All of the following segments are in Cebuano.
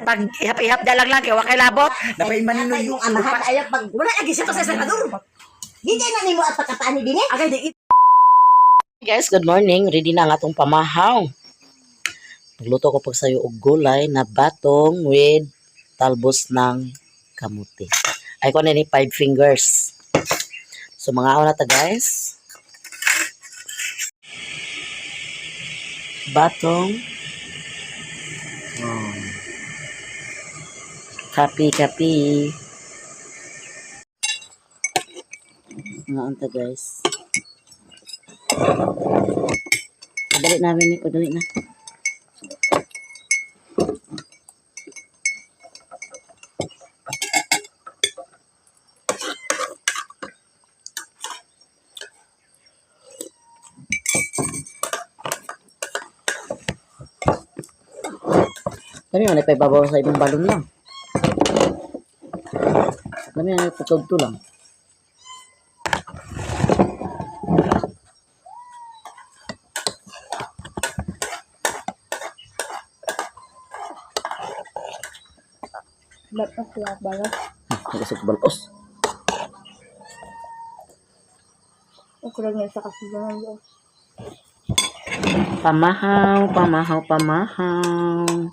Pag ihap-ihap dalang lang kay wa kay labot. Napay maninoy Yung amahan ayaw pag Wala lagi siya to sa Salvador. Di na nimo at pagkataan ni dinhi. Agay di Guys, good morning. Ready na ang atong pamahaw. Nagluto ko pag sayo og gulay na batong with talbos ng kamuti. Ay ko ni five fingers. So mga na ta, guys. Batong. Oh. Kapi kapi. Mga ta, guys. Padali namin ni, padali na. Kami man ay babaw sa ibang balon lang. Kami man ay to lang. Ba't ang kuya ba? Nagkasog balos. Ang kulag na sa kasugan ng Diyos. Pamahaw, pamahaw, pamahaw.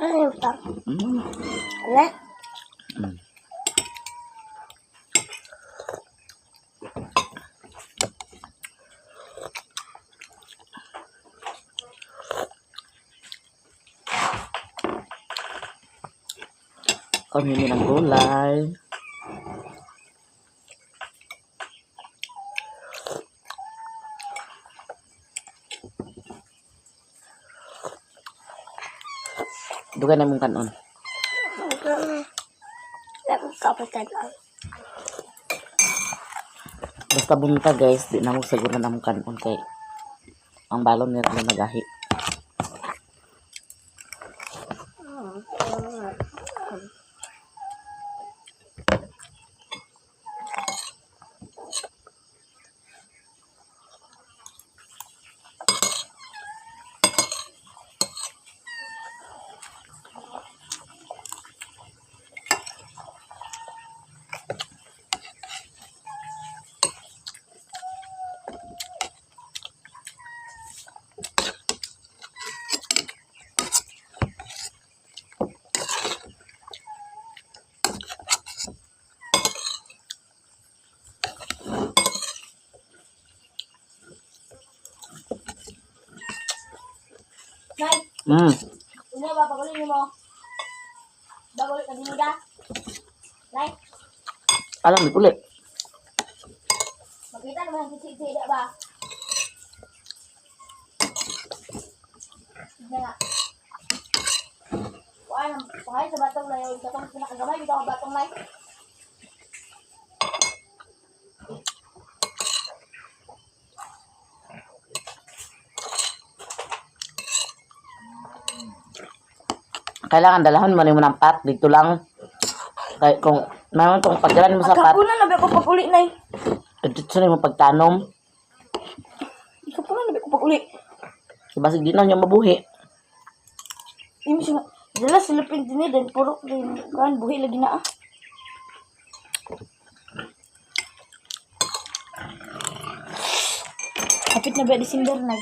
Ano yung tang? Ano? Kami ng gulay. Dugay na mong kanon. Kapatid. Basta bunta, guys, di na mo siguro na mong kanon kay ang balon nila na nagahi. Nay, Ano ba paguli mo? Baguli ka din ka? Nay, Alam, may ulit. makita naman ang sisi ba? Sige nga. Kuha ng kuha sa batong na yung katong pinakagamay dito ang batong, nay. Kailangan dalahon mo nimo ng pat dito lang. Kay kung mayroon kung pagdalan mo sa pat, Kapunan na ba ko pag-uli, nay? dito na mo pagtanom. Kapunan na ba ko pag-uli? Basig di na niya mabuhi. Imo siya. Dala sila pin dinhi then purok din kan buhi lagi na ah. Kapit na ba December na?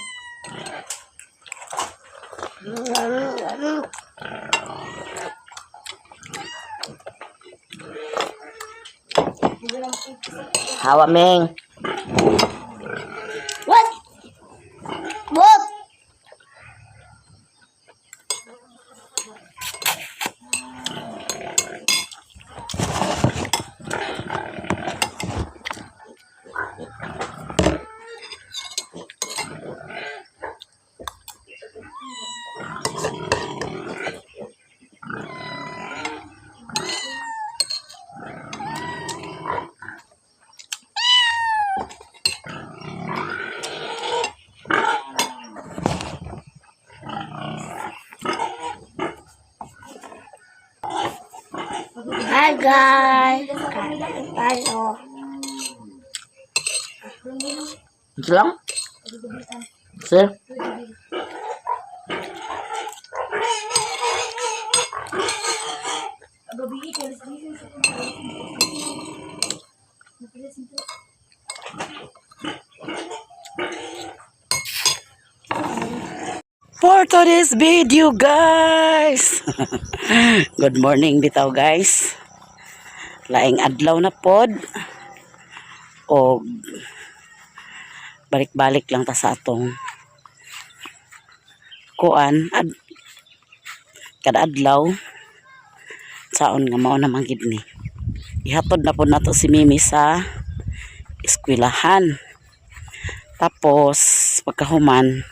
Hawa, Meng. What? What? Hi guys! Kain tayo. Ito lang? Sir? For today's video, guys! Good morning bitaw, guys. Laing adlaw na pod. O balik-balik lang ta sa atong kuan ad, kada adlaw saon nga mao naman gid ni ihatod na po nato si Mimi sa eskwelahan. Tapos pagkahuman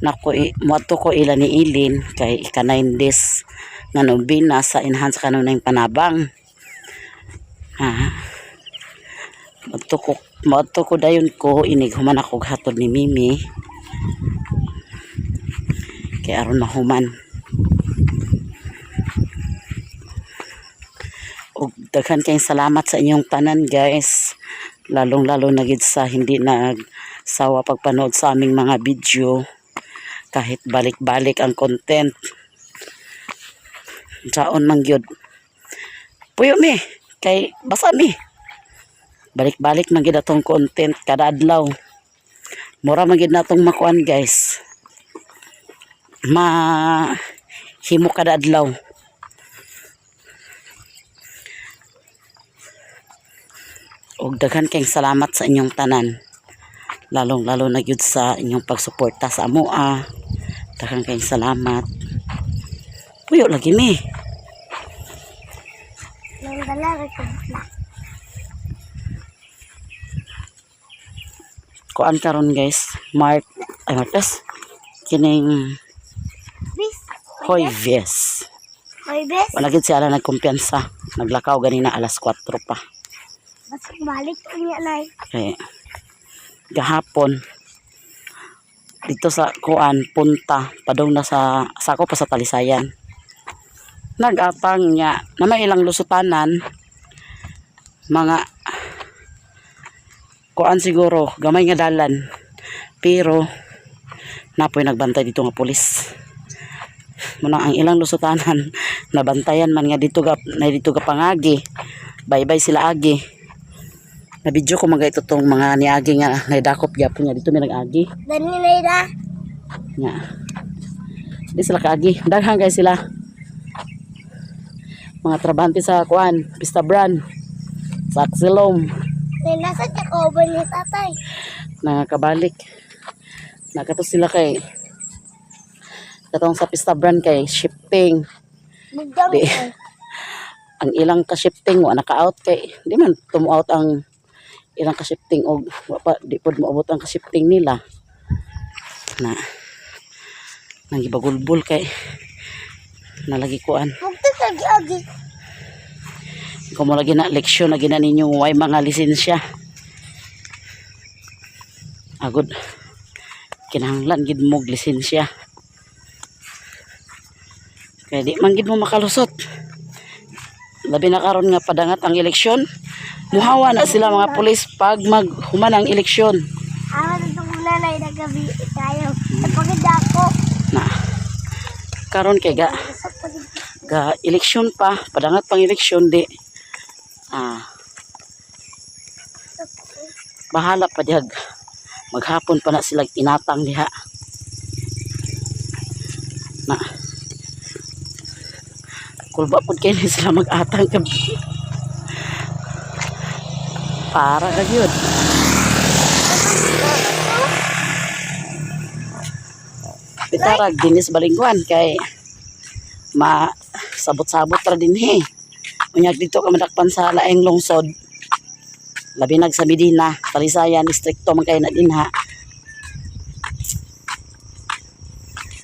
nako, moadto ko ila ni Ilin kay ika 9 days nga nobina sa enhance kanunay panabang ha. Moadto ko dayon ko inig human ako og hatod ni Mimi kay aron mahuman. Og daghan kayong salamat sa inyong tanan, guys, lalong lalo na gid sa hindi nagsawa pagpanood sa aming mga video kahit balik-balik ang content. Saon man gyud, puyo mi kay basa mi. Balik-balik man gid atong content kada adlaw. Mura man gid natong makuan, guys, ma himo kada adlaw. Og daghan kayong salamat sa inyong tanan, lalong lalo na gyud sa inyong pagsuporta sa amoa. Daghan kayong salamat. Puyo lagi mi. Nang dala rin ko na. Kuan karon, guys, Mart ay Martes kining Bis! Huwebes. Hoy, bis! Wala gid siya nagkumpiyansa. Naglakaw ganina alas 4 pa. Basta balik ko niya na. Kay gahapon dito sa kuan punta padong na sa sako pa sa Talisayan. Nagatang niya na may ilang lusutanan, mga kuan siguro gamay nga dalan, pero napoy nagbantay dito nga pulis. Muna ang ilang lusutanan nabantayan man nga dito ga na dito ga pangagi. Bye-bye sila agi. Na video ko mga ito tong mga niagi nga naidakop gyapon nga dito may nag-agi. Dani na ida. Nga. Di sila kaagi. Daghan kay sila. Mga trabante sa kuan, Pista Brand, sa Axilom, Nay, nasa Jacobo ni tatay. nakabalik. Nakato sila kay katong sa Pista Brand kay shipping. Bugdang Di. ko. Ang ilang ka-shifting wa naka-out kay di man tumo-out ang ilang ka-shifting og wa pa di pod moabot ang ka-shifting nila. Na nang gibagulbul kay nalagi kuan. Bugdang sa giagi. Kung mo lagi na leksyon na gina ninyo way mga lisensya. Agod kinahanglan gid mo og lisensya. Kaya di man gid mo makalusot. Labi na karon nga padangat ang eleksyon. Muhawa na sila mga pulis pag maghuman ang eleksyon. Awa na itong nanay na gabi tayo. Napaganda Karon kay ga ga eleksyon pa, padangat pang eleksyon di. Ah. Bahala pa dihag. Maghapon pa na sila inatang diha. Na. Kulba pud kay ni sila mag-atang kab. Para ka gyud. Bitarag dinis balingguan kay ma sabot-sabot ra dinhi. Unyag dito ka madakpan sa laeng lungsod. Labi nag sa Medina, Talisayan, distrikto man kay na dinha.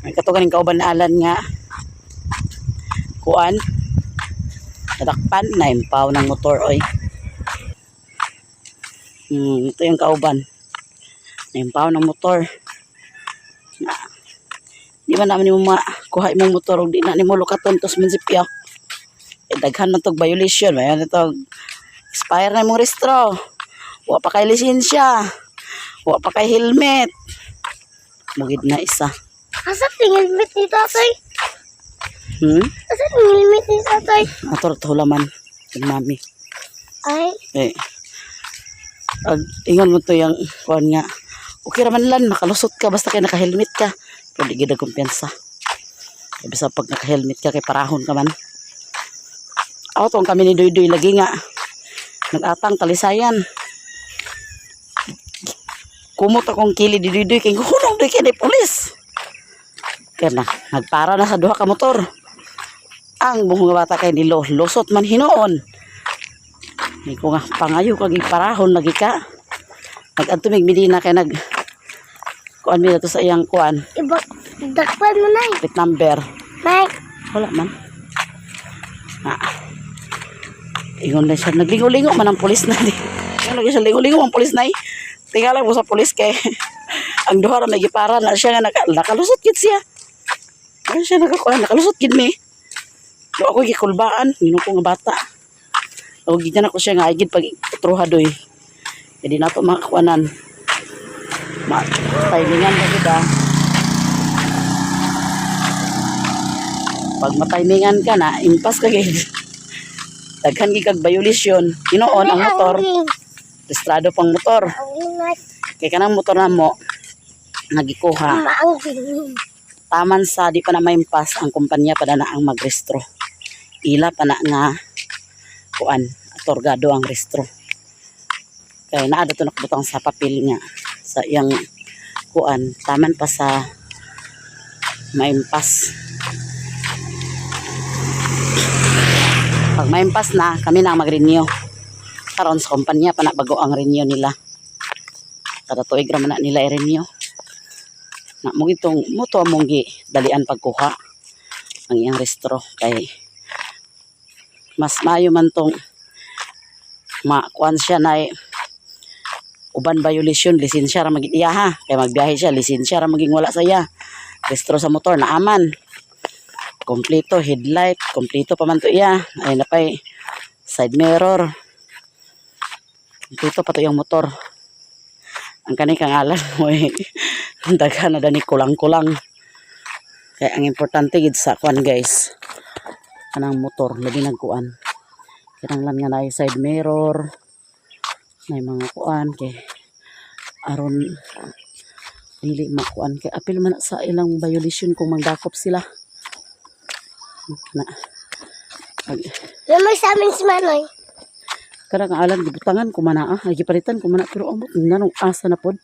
Ang kato ganing kauban na alan nga kuan nadakpan na impaw ng motor oy. Ito yung kauban. Naimpaw ng motor. Na, di ba naman nimo makuha imong motor ug di na nimo lukaton tos munisipyo. Eh, daghan man tog violation, mayon na tog expire na imong restro. Wa pa kay lisensya. Wa pa kay helmet. Mugid na isa. Asa ting helmet ni tatay? Asa ting helmet ni tatay? Ato ra man kay mami. Ay, Eh. Ag ingon mo to yung kuan nga. Okay ra man lan makalusot ka basta kay naka-helmet ka. Pero di gid kumpiyansa. Kay basta pag naka-helmet ka kay parahon ka man. Ako tong kami ni Duy Duy lagi nga. Nag-atang talisayan. Kumot akong kili di Duy Duy kay hunong duy kay ni pulis. Kaya na, nagpara na sa duha ka motor. Ang buong nga bata kay nilo, lusot man hinuon. May ko nga pangayo kag iparahon lagi ka. Nag-adto mig Medina kay nag kuan mi to sa iyang kuan, iba, dakpan mo na. plate number. Nay, Wala man. Na. Ingon na siya, naglingo-lingo man ang pulis na di. Ingon lagi siya, lingo-lingo ang pulis na eh. Tingala mo sa pulis kay ang duha ra may gipara na siya nga nakalusot gid siya. Ano siya nakakuan, nakalusot gid mi. Do ako gikulbaan, nginom ko nga bata. O gidan ako siya nga ay gid pag truha doy. Kaya di nato makakuanan. Ma timingan ba gid ah. Pag matimingan ka na, impas ka gid. Daghan gid kag violation. Hinoon ang motor, registrado pang motor. Ang ingat, Kay kanang motor na mo nagikuha. maangging. Taman sa di pa na maimpas ang kumpanya pa na ang magrestro. Ila pa na nga kuan atorgado ang restro. Kay naa dato nakabutang sa papel nga sa iyang kuan taman pa sa maimpas. Pag maimpas na, kami na ang mag-renew. Karon sa kumpanya pa na bago ang renew nila. Kada tuig ra man na nila i-renew na mo itong mo to among gi dalian pagkuha ang iyang restro kay mas maayo man tong makuan siya na uban violation lisensya ra magid iya ha kay magbiyahe siya lisensya ra maging wala sa iya restro sa motor naaman kompleto headlight kompleto pa man to iya ay napay side mirror kompleto pa to iyang motor ang kani kang alam mo eh daghan na dani kulang-kulang. Kaya ang importante gid sa kuan guys. Kanang motor labi nagkuan. Kinahanglan nga naay side mirror. Nay mga kuan kay aron dili makuan kay apil man na sa ilang violation kung mangdakop sila. Na pag Lamay sa amin si Manoy. kanang alam gibutangan ko man na ah, ay gipalitan ko man na, pero amot nanong asa na pod.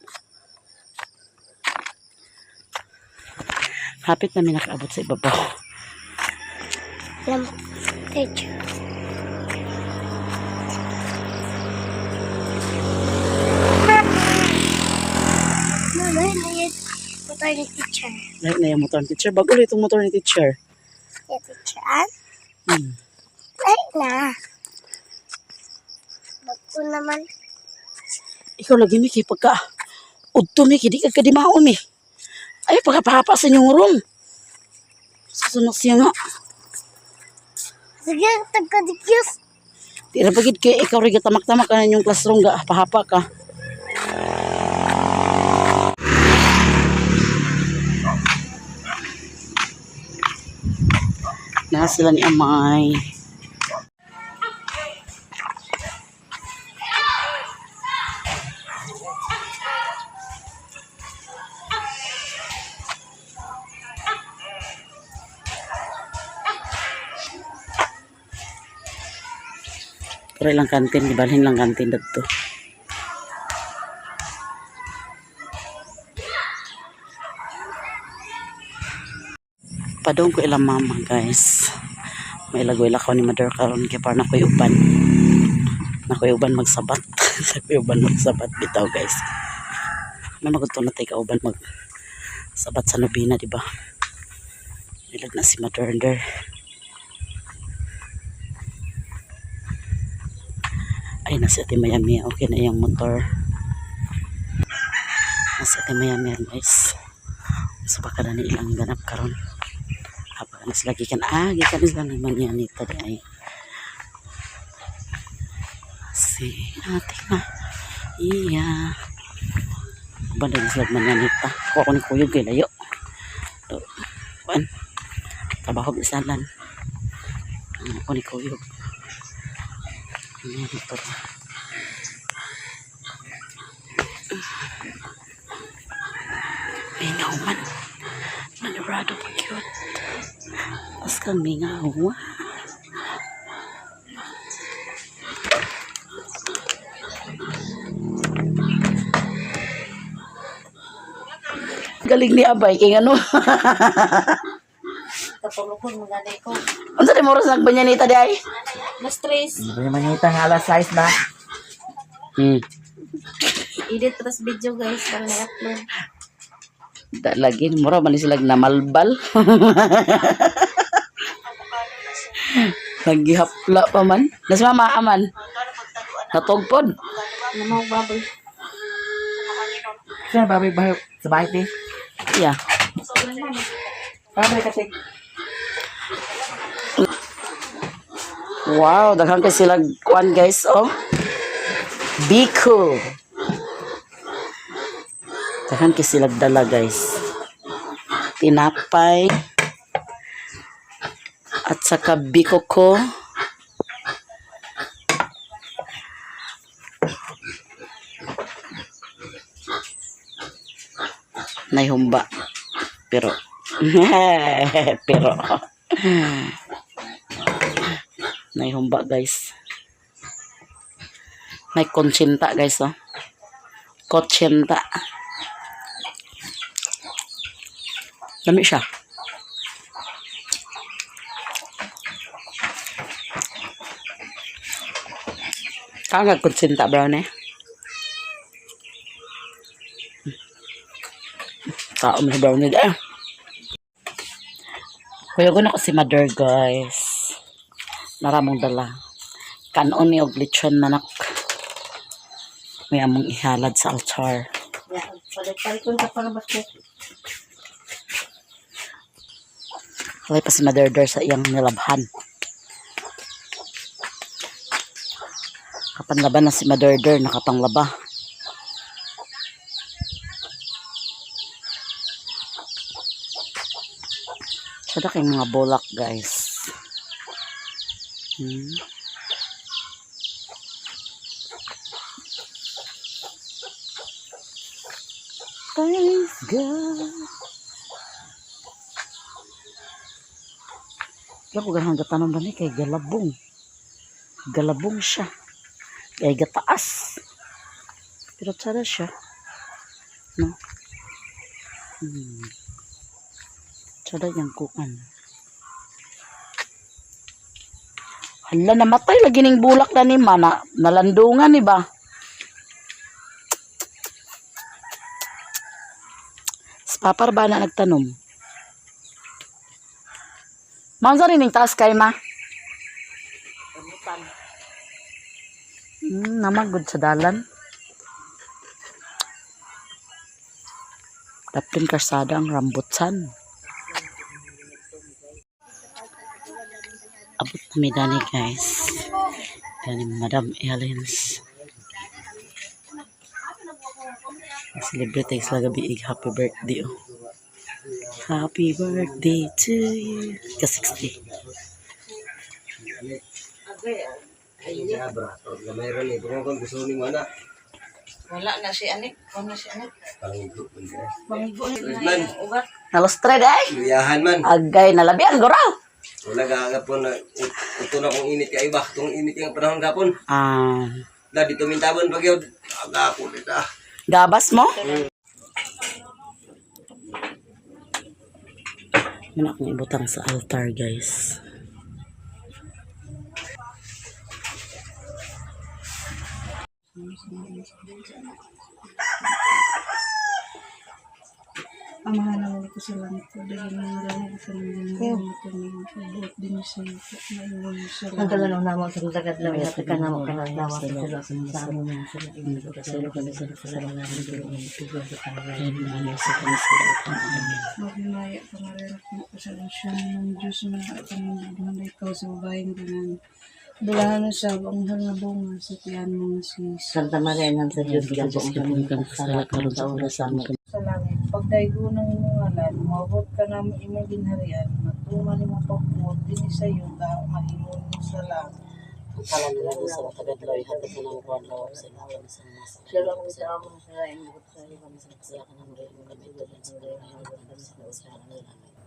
Hapit na mi nakaabot sa ibabaw. Lam, teacher. Manoy, na yun. Motor ni teacher. Lahi na yung motor ni teacher. Bago ulit itong motor ni teacher. Ya, teacher. Ah? Ay, na. Bago naman. Ikaw lagi, Miki, pagka udto, Miki, di ka kadimao, mi. Ay, pagkapahapa sa inyong room. Susunod siya nga. Sige, tagkadikyos. Di na pagid kay ikaw rin tamak-tamak ka na inyong classroom ga, pahapa ka. Na sila ni Amay. Pero ilang kantin, gibalhin lang kantin dito. Padong ko ilang mama, guys. May lagoy ko ni Mother karon kay para nakoy uban. Nakoy uban magsabat. Nakoy uban magsabat bitaw, guys. May magudto na tay kauban mag sabat sa nobina, di ba? Ilag na si Mother der. Ay, nasa Ate Miami. Okay na iyang motor. Nasa Ate Miami, guys. So baka na ni ilang ganap karon. Apa na sila gikan gikan sila ng manyanita di ay. Si Ate na. Iya. Banda na sila manyanita. Kuha ko ni kuyog kay layo. To, kuan. Trabaho bisalan. Ano ko ni kuyog. Manyanita. Mingaw man. Manurado pa cute. Pas kang mingaw. Galing ni Abay kay ano. Kapulukon mo gani ko. Unsa di mo oras nagbanyanita di ay? Na-stress. Manita nga alas 6 ba? Edit tas video, guys, para na-upload. Da lagi mura man ni sila namalbal. Naghihapla pa man. Nas mama aman. Natugpod. Namaw baboy. Saan baboy bahay sa bahay ti? Yeah. Baboy kasi. Wow, daghan kay sila kuan, guys, oh. Biko. Daghan kay sila dala, guys. Tinapay at saka biko ko. Naihumba. Pero pero naihumba, guys. May konsenta, guys, oh. Konsenta. Lami siya. Kagag konsenta brown eh. Tao mo sa brownie eh. Kuya ko na ko si mother, guys. Naramong dala. Kanon ni og lechon manak. May among ihalad sa altar. Yeah, palit-palit ka para basket. Walay pa si Mother der sa iyang nilabhan. Kapanlaban na si Mother der, nakapanglaba. Sada kay mga bulak, guys. Praise God. Kaya ko ganahan gatanon ba ni kay galabong. Galabong siya. Kay gataas. Pero tsara siya. No? Tsara yung kukan. Hala, namatay lagi ning bulak na ni mana. Nalandungan ni ba? Sa papar ba na nagtanom? Ma'am, rin yung taas kay ma? Namagod sa dalan. Dapin karsada ang rambutan. Abot na mi dani, guys. Dani Madam Ellens. Celebrate tayo sa gabi ig happy birthday, oh. Happy birthday to you. Ka 60. Kaya brato, gamay ra ni kung gusto ni mo na. Wala na si anik. Wala na si anik. Pangigo man siya. Pangigo Good man. Ugat. Nalustre day. Luyahan man. Agay nalabian gura. Wala gagapon na ito na kung init kay ba, tong init yung panahon gapon. Ah, Da dito mintabon pag yun. Aga ako dito. Gabas mo? Muna akong ibutang sa altar, guys. Amahan na wala ko sa langit ko dahil nanggaling ko sa nanggaling ko ng pagbuot din sa iyo maingon sa langit. Maghimaya ka Maria kung kasalusyon ng Diyos na at ang ikaw sa babaeng tanan. Bulahan usab ang mahal nga bunga sa tiyan mo nga si Jesus. Santa Maria nang sa Diyos karon sa oras sa among Sa langit, pagdaygo ng imong ngalan, moabot ka namo imong ginharian, matuman imong pagbuot dinhi sa yuta maingon sa langit. Kala nila ko sa tagadlaw hatag ka ng kuan law sa lawan sa mga sa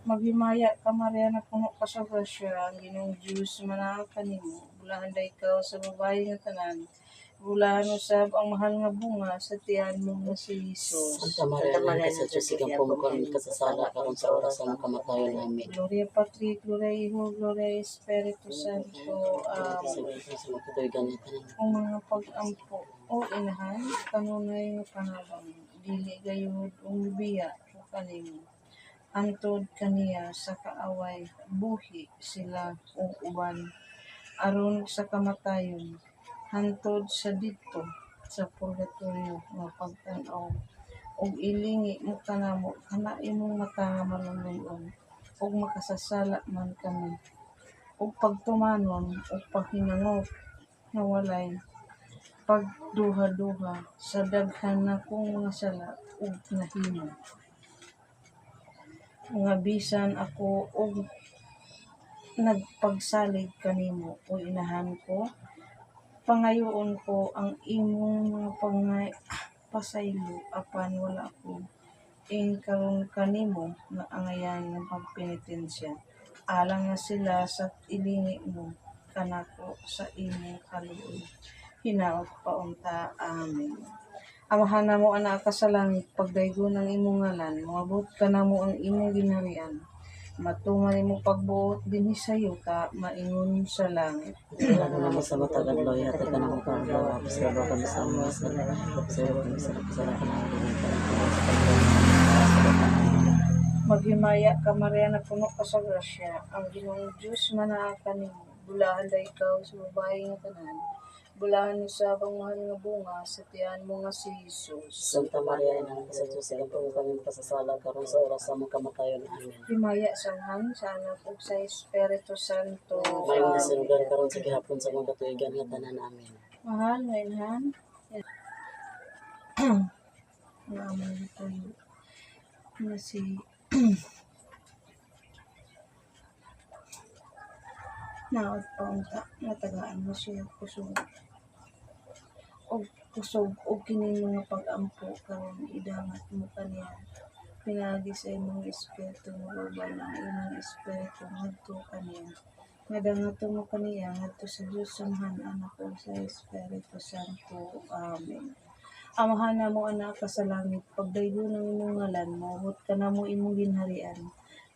Maghimaya ka Maria na puno ka sa grasya, ang Ginoong Diyos manaa kanimo. Bulahan day ikaw sa babae nga tanan. Bulahan usab ang mahal nga bunga sa tiyan mo nga si Jesus. Santa Maria nang sa Diyos igang pumukan kasasala karon sa oras sa among kamatayon. Amen. Gloria Patri, Gloria Hijo, Gloria Espiritu Santo. Amen. Sa mga katuigan na tanan. Ang mga pag-ampo o inahan, kanunay nga panabang, dili gayud ug mibiya ko kanimo. Antod kaniya sa kaaway, buhi sila ug uban aron sa kamatayon, hantod sa didto sa purgatorio nga pagtan-aw, ug ilingi mo kanamo kana imong mata nga maluluy-on, ug makasasala man kami, ug pagtumanon ug paghinangop nga walay pagduhaduha sa daghan nakong mga sala ug nahimo nga bisan ako og nagpagsalig kanimo o inahan ko, pangayoon ko ang imong mga pasaylo apan wala ko ing karon kanimo nga angayan ng pagpenitensya alang na sila sa ilingi mo kanako sa imong kaluoy hinaot pa unta. Amen. Amahan namo anaa ka sa langit, pagdaygon ang imong ngalan, moabot kanamo ang imong ginharian. Matuman imong pagbuot dinhi sa yuta maingon sa langit. Wala na naman sa matagad hatag ka ng kuan law sa law kami sa mga sa law kami sa kasala ka ng Maghimaya ka Maria na puno ka sa grasya, ang Ginoong Diyos manaa kanimo. Bulahan day ikaw sa babae nga tanan. Bulahan usab ang mahal nga bunga sa tiyan mo nga si Jesus. Santa Maria nang sa Diyos igang pumukan kasasala karon sa oras sa among kamatayon. Amen. Himaya sa Amahan, sa Anak ug sa Espiritu Santo. Mayon na Amen. sa lugar karon sa gihapon sa mga katuigan nga tanan. Amen. Mahal nga inahan. Nga among gituyo nga si naot pa unta natagaan mo siya kusog og kusog og kining mga pag-ampo karon idangat mo kaniya pinaagi sa imong espiritu nga ang imong espiritu ngadto kaniya nga dangaton mo kaniya ngadto sa Dios Amahan, Anak ug sa Espiritu Santo. Amen. Amahan namo anaa ka sa langit, pagdaygon ang imong ngalan, moabot kanamo imong ginharian.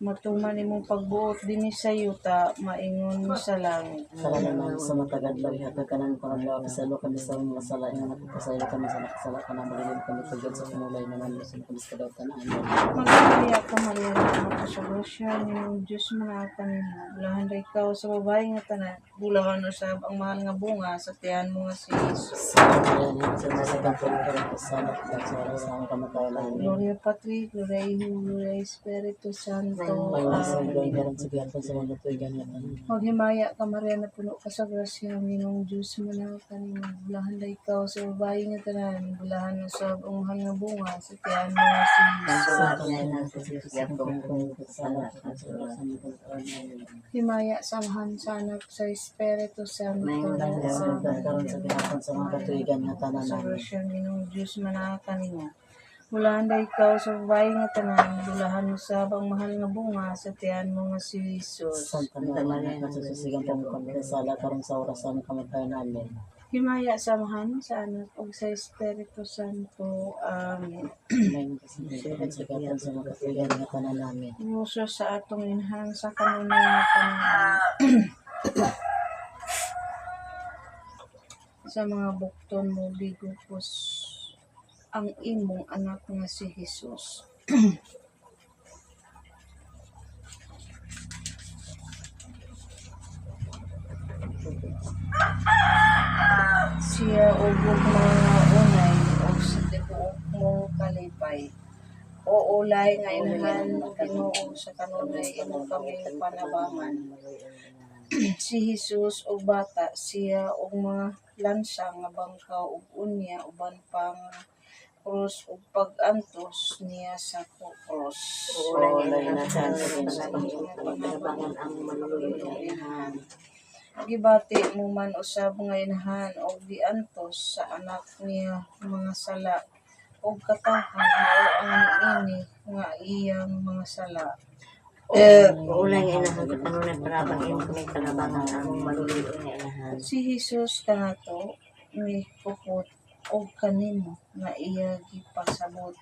Matuman imong pagbuot dinhi sa yuta maingon sa langit. Sala naman sa matagad law hatag ka ng kuan law sa law kami sa mga sala nga nagpasaylo kami sa nakasala ka ng malilin kami pagod sa kumulay naman sa kami sa kadautan. Amen. Maghimaya ka Maria nga puno ka sa grasya, ang Ginoong Diyos manaa kanimo. Bulahan ra ikaw sa babae nga tanan, bulahan usab ang mahal nga bunga sa tiyan mo nga si Jesus. Santa Maria nang sa Diyos igang pumukan kasasala karon sa oras sa among kamatayon. Amen. Gloria Patri, Gloria Hijo, Gloria Espiritu Santo. Amen. Karon sa gihapon sa mga katuigan nga tanan. Maghimaya ka, Maria, na puno ka sa grasya, ang Ginoong Diyos manaa kanimo. Bulahan dahi ikaw sa babayi nga tanan, bulahan usab ang mahal nga bunga sa tiyan mo nga si Jesus. Santa Maria, sigang pamukon sala karon sa oras sa among kamatayon. Himaya sa Amahan, sa Anak, sa Espiritu Santo. Sa Karon sa gihapon sa mga katuigan nga tanan. sa Amen. grasya, ang Ginoong Diyos manaa kanimo. Bulahan dahi ikaw sa babayi nga tanan, bulahan usab ang mahal nga bunga sa tiyan mo nga si Jesus. Santa Maria, sigang pamukon sala karon sa oras sa among kamatayon. Amen. Himaya sa Amahan, sa Anak, ug sa Espiritu Santo. Amen. Karon sa gihapon sa mga katuigan nga tanan. Amen. Nguso sa atong inahan sa kanunay nga panahon. Sa mga bukton mo gigupos ang imong anak nga si Jesus. Siya og mga unay og sa tibuok mo kalipay. O ulay nga inahan Ginoo sa kanunay imo kaming panabangan. Si Jesus og bata siya og mga lansa nga bangkaw ug unya uban pa nga krus ug pag-antos niya sa krus. Gibati mo man usab nga inahan og giantos sa anak niya mga sala ug katawhan mao ang niini nga iyang mga sala. Si Jesus kanato mihupot og kanimo nga iya gipasabot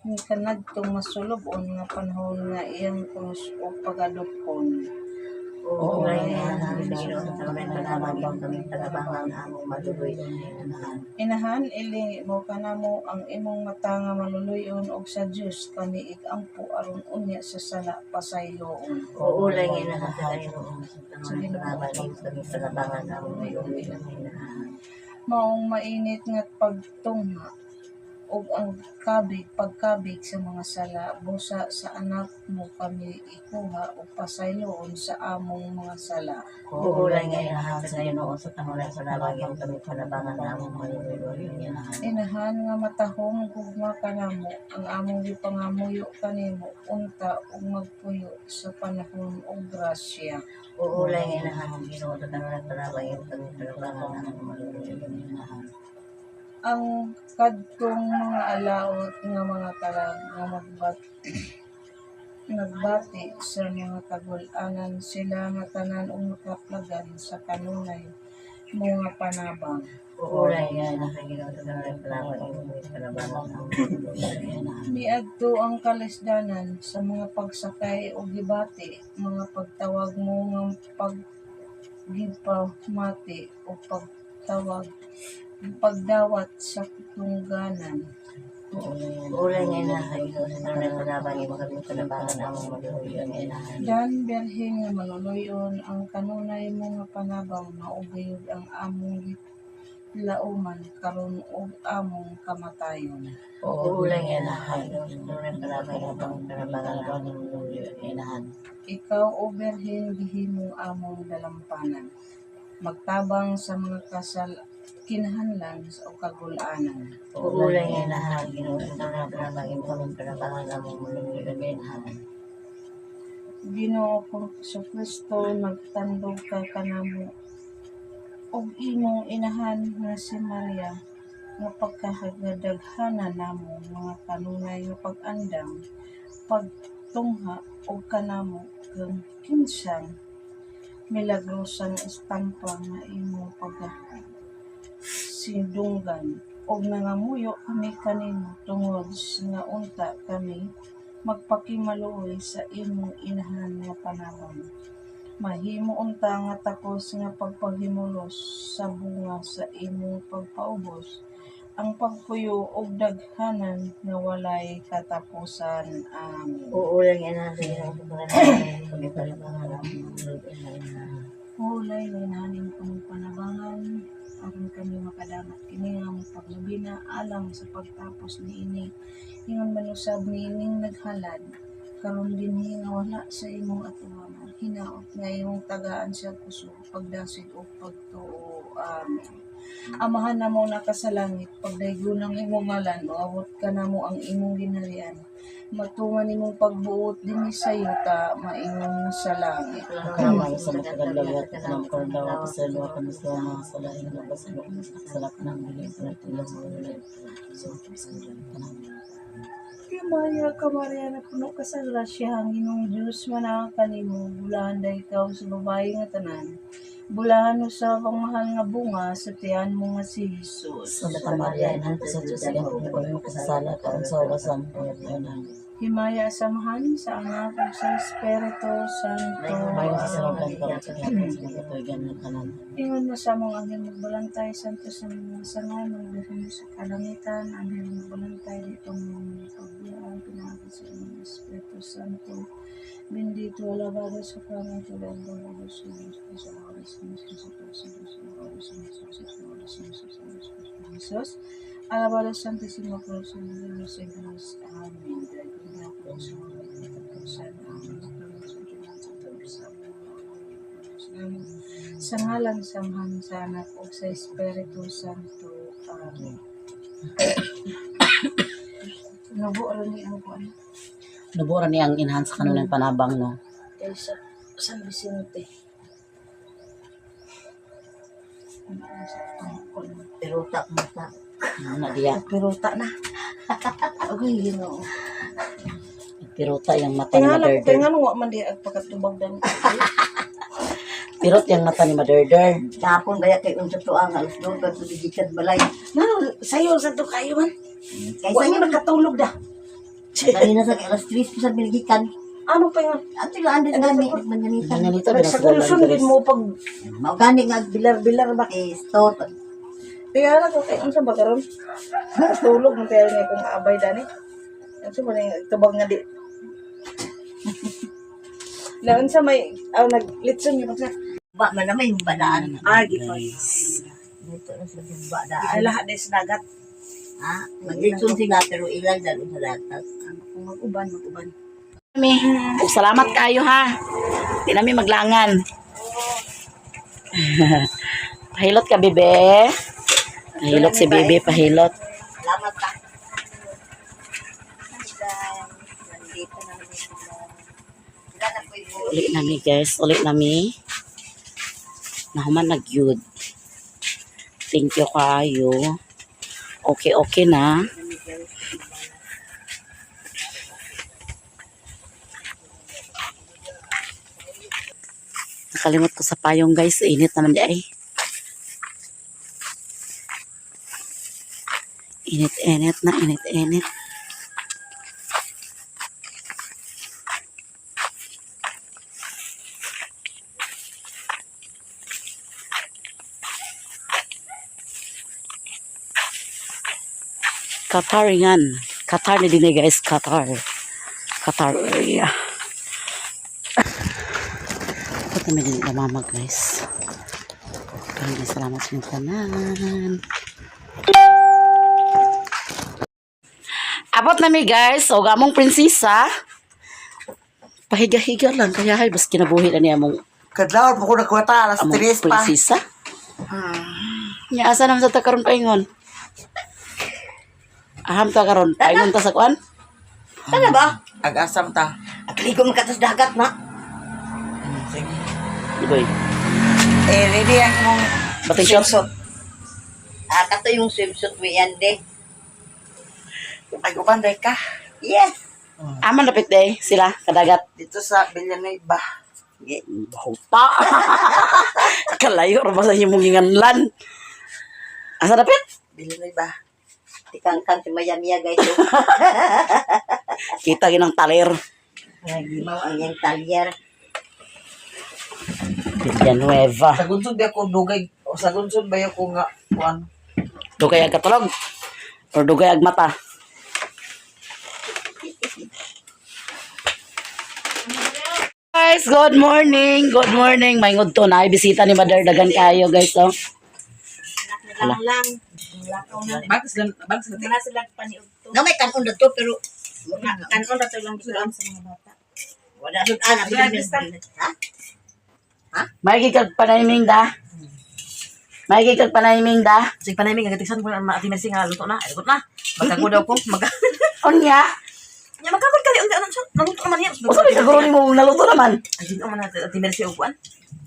ni kanadtong masulub-on nga panahon nga iyang krus ug pagadupkon. Inahan, ilingi mo kanamo ang imong mata nga maluluy-on og sa Dios kami igampo aron unya sa sala pasayloon. Maong mainit nga pagtungha ug ang kabig pagkabig sa mga sala busa sa anak mo kami ikuha ug pasayloon sa among mga sala. Inahan nga matahom gugma kanamo ang among gipangamuyo kanimo unta ug magpuyo sa panahon og grasya. Ang kadtong mga alaot nga mga talag nga nagbati sa mga kagul-anan sila nga tanan og makaplagan sa kanunay mga panabang. Miadto ang kalisdanan sa mga pagsakay og gibati mga pagtawag mo nga paggipamati o pagtawag pagdawat sa tungganan. Dan Berhen nga maluluy-on ang kanunay mo nga panabang mao gayud ang among gilauman karon ug among kamatayon. Ikaw, O Berhen, gihimong among dalampanan. Magtabang sa mga kasal kinahanglan sa kagul-anan. Ginoo kong Kristo, nagtandog ka kanamo og imong inahan nga si Maria nga pagkadaghanan namo mga kanunay nga pag-andam, pagtungha og kanamo kang kinsang milagrosang estampa nga imong pagkasidunggan og nangamuyo kami kanimo tungod nga unta kami magpakimaluoy sa imong inahan nga panabang. Mahimo unta nga takos nga pagpanghimulos sa bunga sa imong pagpaubos ang pagpuyo og daghanan nga walay katapusan. Amen. Hulay nga inahanin kong panabangan aron kami makadangat kini nga among paglabina alang sa pagtapos niini ingon man usab niining naghalad. Karon dinhi nga wala sa imong atubangan, hinaot nga imong tagaan siya kusog, pagdasig ug pagtuo. Amen. Amahan namo naka sa langit, pagdaygon ang imong ngalan, moabot kanamo ang imong ginharian. Matuman imong pagbuot dinhi sa yuta, maingon sa langit. Pagkamayo sa makagandang at kanang kordawa, pasaylo kami sa mga salain na pasaylo kami sa kasalakan ng bilang sa sa ulit. So, sa tanan. Himaya ka, Maria, na puno ka sa grasya, ang Ginoong Diyos manaa kanimo, bulahan da ikaw sa babae nga tanan. Bulahan usab ang mahal nga bunga sa tiyan mo nga si Jesus. Santa Maria, Inahan ko sa Diyos, ilang kami kami makasasala, karon sa oras ang pangatanan. Himaya sa Amahan, sa Anak, ug sa Espiritu Santo. Mayo sa sarapan karon sa gihapon sa mga katuigan ng tanan. Ingon mo sa among anghel magbalantay, santo sa mga sangay, magdahom sa kalangitan, anghel magbalantay, dito mga pagbiyaan, pinaagi sa imong Espiritu Santo. Bendito, alabado sa pangit, alabado sa Diyos, sa oras ng sa sa sa sa oras ng sa sa oras ng sa sa oras ng Jesus. Alabado Santisimo Cruz, sa Diyos sa Diyos. Amen. Dahil po sa mga katapusan. Amen. Amen. Sa ngalan sa Amahan, sa Anak, ug sa Espiritu Santo. Amen. Nubo ra ni ang kuan. Nubura niya ang enhance kanulang panabang, no? Kaysa San Vicente. Pero ta mata. Ano na diya? Piruta na. Okay, Ginoo. Piruta yung mata ni Tingala ko Maderder. kay ngano wa man di ag pagkatubag dan. Pirot yung mata ni Maderder. Tapon baya kay unsa to ang alas 2 pag gikan balay. Ngano sayo sa to kayo man. Kay Wa sa man nakatulog da. kanina sa alas 3 pa sa biligikan. Ano pa yun? Ato lang andes gani manyanita. Ano nito? Sa kulson din mo pag Mao gani nga bilar-bilar ba? eh store. Tingala ko kay unsa ba karon? Nakatulog man tayo nga kung abay dani. Unsa ba ning tubag nga di? Na unsa may aw naglitson gyud sa Ba man na may badaan. ah gipoy. Dito na sa badaan. Ay lahat di sa dagat. Ha? Maglitson sila pero ilang dalo sa dagat. Kung mag-uban, mag-uban. Kami. Ug salamat kayo ha. Di nami maglangan. Pahilot ka, bebe. Pahilot si bebe, pahilot. Salamat ka. Nandito na naman sila. Sila na po yung Uli nami, guys. Uli nami. Nahuman nagyud. Thank you kayo. Okay, okay na. Nakalimot ko sa payong, guys. Init naman di ay. Init, init na, init, init. Qatar yan. Qatar ni din eh, guys. Qatar. Qatar area. Dapat namin din ila mama guys. Maraming salamat sa inyong tanan. Abot nami guys. O among prinsesa. Pahiga-higa lang. Kaya hay, bas kinabuhi na niya among, Kadlaw po ko nagkwata alas among 3 pa. prinsesa. Nya asa naman sa takaron paingon? Aham ta karon paingon ta sa kuan? Sana ba? Ag-asam ta. Akligo man katos dagat na. Sige. Iboy. Eh, ready ang imong Bating shot. swimsuit. Ah, kato yung swimsuit mo yan de. Ay, uban day ka. Yes. Aman dapit day sila kadagat. Dito sa Villanueva. Bahuta. Kalayo ra ba sa imong ginganlan? Asa dapit? Villanueva. Tikangkang si Mayamiya guys. Kita ginang taler. Gimaw ang iyang talyer. Villanueva. Sa gunsod ba ako dugay o sa gunsod ba ako nga kuan. Dugay ag katulog or dugay ag mata. Guys, good morning. Good morning. May to na bisita ni Mother dagan kayo guys oh. Lang lang. Bakit sila bakit sila Wala sila paniudto. No may kanon na to pero Kanon ra to lang sudan sa mga bata. Wala sud ana. Ha? May kag panahiming da. May kag panahiming da. Sige panahiming nga ko na Ate Mercy nga luto na. Ay, luto na. Magkagod daw ko. Mag Unya. Nya magkagod kali unta ano siya. Naluto naman niya. Usa may kaguro nimo naluto naman. Ay di naman natin Ate Mercy og kuan.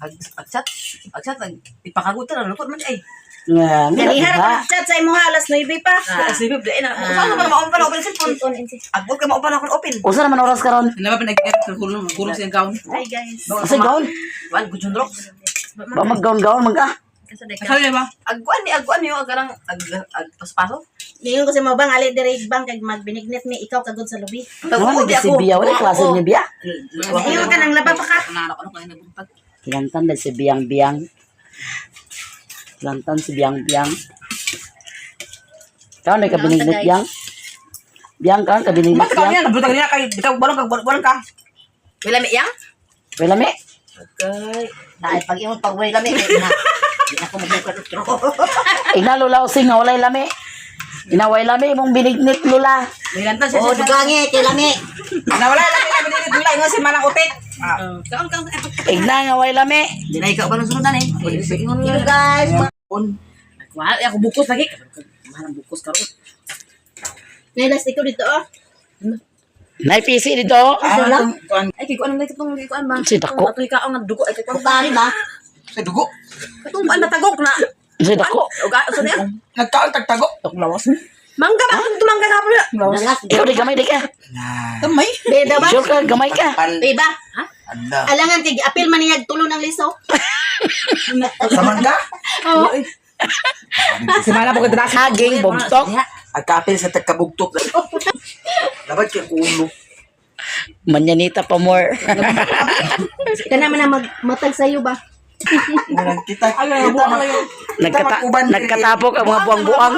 Ag ag chat. Ag chat ag ipakagod ta naluto man siya ay. Nga, Ganiha diba? ra chat sa imong alas 9 pa. Ah, sige di na. Usa naman maupan na open cellphone. Agbot ka maupan akong open. Usa naman oras karon. Hindi ba pinag-edit? Kulong, kulong siyang gown. Hi guys. Usa gown. Kuan gudjon rocks. Ba mag-gown-gown man ka. Sabi ba? Agkuan ni agkuan niyo ag kanang ag ag paspaso. Ningon ko sa mga bang ali diri bang kag magbinignit mi ikaw kagod sa lubi. Wala si Bia, wala klase ni Bia. Ingon ka nang laba pa ka. Ano kayo nabuntag? Kilantan na si Biang Biang. Kilantan si Biang Biang. Kaon na kabinignit Biang. Biang kaon kabinignit Bakit ka Biang. niya? Nabuntag niya kay bitaw balong ka balong ka. Wala mi yang? Wala mi. Okay. Ay pag imong pagway lami kay na. Di ako magbukat otro. Ina lula using nga walay lami. Ina way lami imong binignit lula. Nilantan siya. Oh, dugangi kay lami. Nawala lang nila binigit nila ingon si Manang Utik. Ah. Kaon kaon. Igna nga way lami. Di na ikaw ba nang sunod eh? You guys. Wala ako bukos lagi. Mahal ang bukos karon. Nailas ikaw dito oh. Nay PC dito. Ay kay kuan lang kitong kuan ba? Si dako. Atoy kaon nga dugo ay kay kuan. Pari ba? Sa dugo. Katong kuan matagok na. Si dako. Uga so na. Nagkaon tagtago. Lawas. Mangga ba kung tumangga ka pala? Ikaw di gamay di ka. Kamay. Beda ba? Sure ka gamay ka. Beba. Ha? Alangan kay apil man niya tulo ng liso. Sa mangga? Si Manang po kadras. Haging bugtok. Agkapil sa tagkabugtok. Dapat kay kulo. Manyanita pa more. Kana man ang magmatag sayo ba? Murag kita. Kita Nagkata nagkatapok ang mga buang-buang.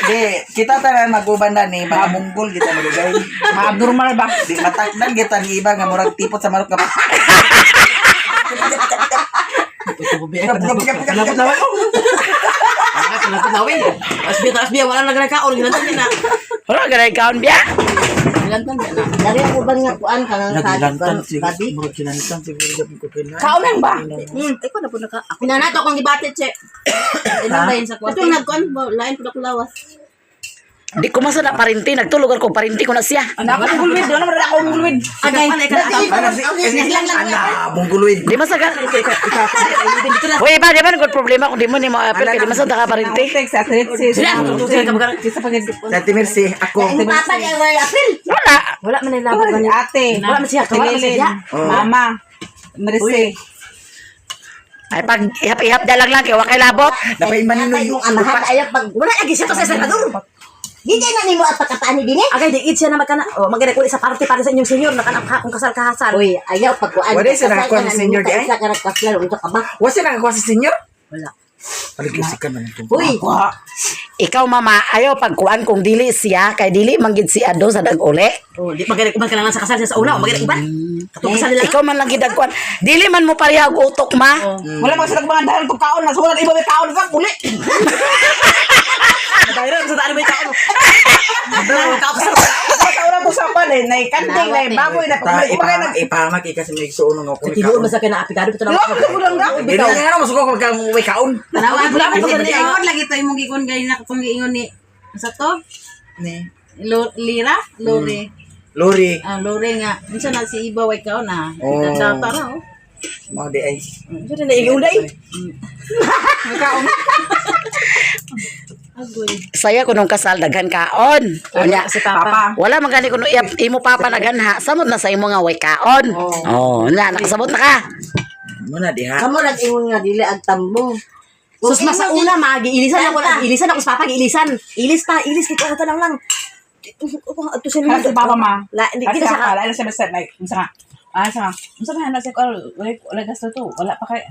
Di, kita tanan maguban na ni mga munggol kita malugay. Mga abnormal ba? Di matakdan kita ni iba nga murag tipot sa manok nga. Lapot na ko. Ah, lapot na win. Asbiya asbiya wala na kaon gilantan niya na. Wala ka na ikaon biya. Gilantan niya na. Dari ako ba nga kuan ka nga Nagilantan siguro. Murag kinantan siguro gapon ko kina. Kaon lang ba? Ay ko na po naka ako. Pinanato akong gibati che. Ilang dayon sa kwarto. Katong nagkuan ba lain pud ako lawas. Di ko masana parinti nagtulog ko parinti ko na siya. Ano ako mungulwid? Ano man ako mungulwid? Agay. Ana, mungguluid. Di masaga. Uy, ba di ba good problema kung di mo ni mo apel kay di masada ka parinti. Utik sa tritsi. Sa pagid. Sa Mercy, ako. Papa ni ay apil. Wala. Wala man nilabot gani. Ate. Wala man siya, wala man siya. Mama. Mercy. Ay pag ihap-ihap dalang lang kay wa kay labot. Napay maninoy. Wala lagi siya to sa Salvador. Di na nimo at pagkataan ni dinhi. Agay di siya na magkana. Oh, magana uli sa party para sa inyong senior na kanang kung kasal kahasal. Uy, ayaw pagkuan. Wala siya nakakuha sa senior di ay? Isa ka nagkaslan, unsa ka ba? Wa siya nakakuha sa senior? Wala. Paliglusikan man ito. Uy, Ikaw mama, ayaw pagkuan kung dili siya kay dili manggid si Ado sa dag-uli. Oh, di magana uban ka lang sa kasal siya sa una, magana uban. Katong kasal nila. Ikaw man lang gid kuan. Dili man mo pareha og utok ma. Wala man sila mga dahil kung kaon na sulat iba may kaon sa uli. Dahil sa daan may kaon. Dahil kaon sa Sa una ko sa pan eh, nay kanting nay baboy na Ta, pag may ipahamak, ipahamak, ika sa may suono nga ko. Tinuod man sa kay naapigado pito na. Di ba kulang ka? Hindi na nga masuko ko ka may kaon. Wala ko sa Ingon lagi to imong gigon gay na katong giingon ni sa to? Ni. Lira, Lore. Lori. Ah, Lore nga. Unsa na si Iba way kaon na. Oh. Kita ra oh. Mao di ay. Unsa na iulay? Saya ko nung kasal daghan kaon. Unya, Si Papa. Papa. wala man gani kuno imo papa naghanha. Samot na sa imo nga way kaon. Oh, na nakasabot na ka. Muna diha. kamo nag-ingon nga dili ang tambong. Sus mas sa una magiilisan ako, giilisan ako sa papa, giilisan. Ilis pa, ilis kay kuha lang lang. Ato siya Ano si Papa ma? La, hindi Kasi kita siya ka, lain siya basta like, unsa ka? Ah, sa nga. Unsa man na siya ko, wala wala gasto to. Wala pa kay.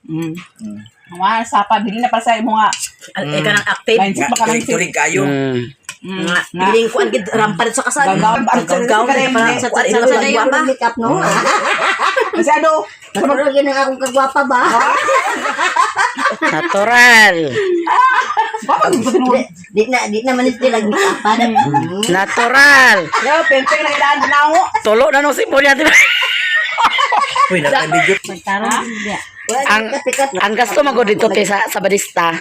Mm. Mga sapa dili na para sa imo nga Ay ka nang active. mindset baka Turig mindset. turig kayo. Nga, piling kuan gid rampal sa kasal. Gagawin ba? Gagawin Gagawin. sa kuan ila Sa sa guwapa. make up no. Kasi ano, Natural yun ang akong kagwapa ba? Natural. Papa, tinuod. Di na man sila nag-apan. Natural. Yo, penteng na ilaan na ako. Tulo na nung sipo niya. Uy, naka-video. Ang gasto magod dito te sa barista.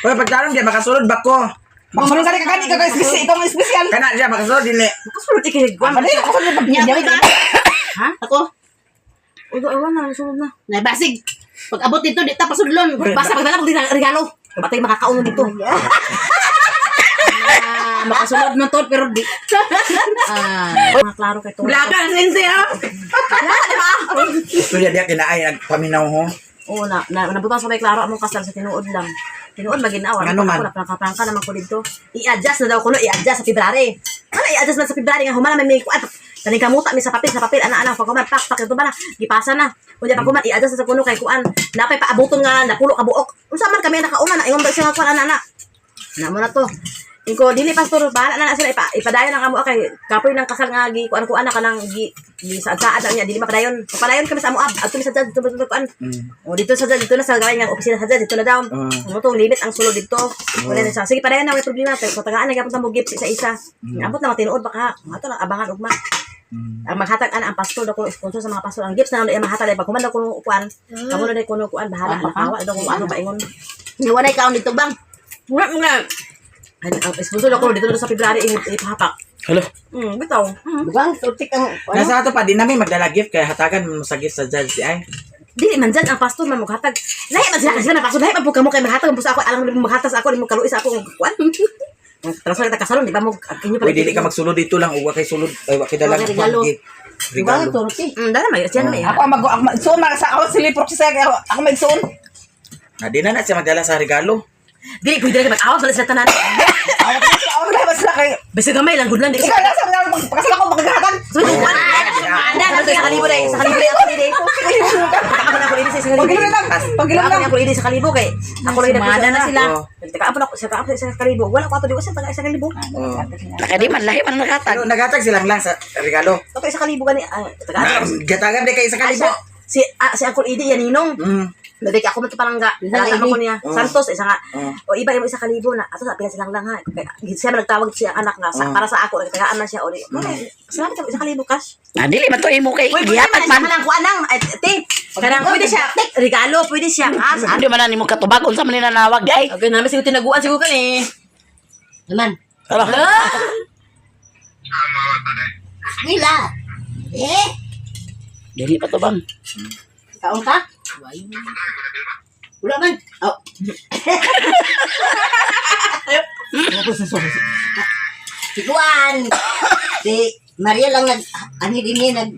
Uy, pagtarong diya, makasulod ba ko? Makasulod ka rin ikaw espesyal, ikaw ang espesyal. Kana diya, makasulod dili. Makasulod ikay guwan. Ano makasulod pag Nya ba? Ha? Ako. Uy, ewan na, sulod na. Nabasig. Pag abot dito di ta pasudlon. Basta pagdala ko din ang regalo. Batay makakaon dito. Ah, makasulod man to pero di. Ah, Mga klaro kay to. Blaga ang sense ha. Gusto niya diya, kinaay, nagpaminaw ho. Oo na, na nabutan sa may klaro among kasal sa tinuod lang. Tinuod maginawa. Ngano man? Ako na naman ko dito. I-adjust na daw kuno, i-adjust sa February. Ano i-adjust man sa February nga humana may may kuan. Taning kamuta mi sa papel ana ana pag human pak pak ito ba na gipasa na. Unya pag human i-adjust na sa kuno kay kuan. Napay paabuton nga napulo ka buok. Unsa man kami nakauna na ingon ba siya nga kuan ana ana. Na mo na to. Inko dili pastor bahala na na sila ipadayon ang amo kay kapoy ng kasal nga gi kuan kuan na kanang gi, gi saad-saad na niya dili mapadayon. Padayon kami sa amo ab adto mi sa judge dito dito kuan. O dito sa judge dito na sa gawin nga opisina sa judge dito na daw. Mo tong limit ang sulod dito. Wala na siya. Sige padayon na may problema pero tagaan na gyapon ta mo gifts isa-isa. Abot na matinuod baka ato lang abangan ugma. Ang maghatag ana ang pastor daw kuno sponsor sa mga pastor ang gifts na na mahatag ay pag human daw kuno kuan. Kamo na day kuno kuan bahala na kawa daw kung ano paingon. Wala kaon dito bang. Wala nga. Ang sponsor daw kuno dito na sa February ipahapak. Hello. Bitaw. Bang tutik ang ano? Nasa ato pa, di namin magdala gift, kaya hatagan mo sa gift sa judge di ay. Dili man dyan ang pastor man maghatag. Lahi man sila kasi sila may pastor. Lahi man po kamo kay maghatag mo sa ako. Alam mo maghatag sa ako, di mo kaluoy sa ako. Kuan. Transfer kita kasalon, di ba mo inyo Uy, dili ka magsulod dito lang, uwa kay sulod, ay wa kay dalang Mga regalo. gift. Bang Regalo. turti. Dala may siya na may. Ako ang mag ako magsuon mga sa ako sili proxy ako ako magsuon. Na di na na siya magdala sa regalo. Dili pwede na mag-awas wala sila tanan. Ako ako na sila kay Basta gamay lang good lang di. ikaw lang sa mga pagkasal ako maghatag. So kuan. Anda sa kalibo dai, sa kalibo dai ako dai. Ako na ako dai sa kalibo. Pagilo lang, pagilo Ako lang. na ako dai sa kalibo kay ako lang Sumada na sila. Oh. Teka ako na sa ako sa kalibo. Wala ko ato di ko sa taga sa kalibo. Oh. Nakadi man lahi man nakatag. Pero naghatag silang lang sa regalo. Ato sa kalibo gani. Taga Na, gatagan di kay sa kalibo. Si Uncle Idi yan ninong. Nabig ako man to palangga. Isa nga Alam ko Idi. niya. Santos isa nga. Oh. O iba imo isa kalibo na. Ato sa pila silang lang ha. Kay siya man nagtawag siya anak nga sa, para sa ako nagtagaan man siya o di. Salamat ka isa kalibo cash. Ah, dili man to imo kay Uy, pwede gihatag man siya man. kanang kuan nang eh, te. Kanang pwede siya regalo, pwede siya cash. Hindi man na nimo katubag unsa man ninanawag ay. Okay, namin siguro tinaguan siguro kan eh. Naman. Hello. Nila. Eh, Dili pa to bang. kaon ka? Wala man. Oh. Si Juan. Si Maria lang nag ani din niya nag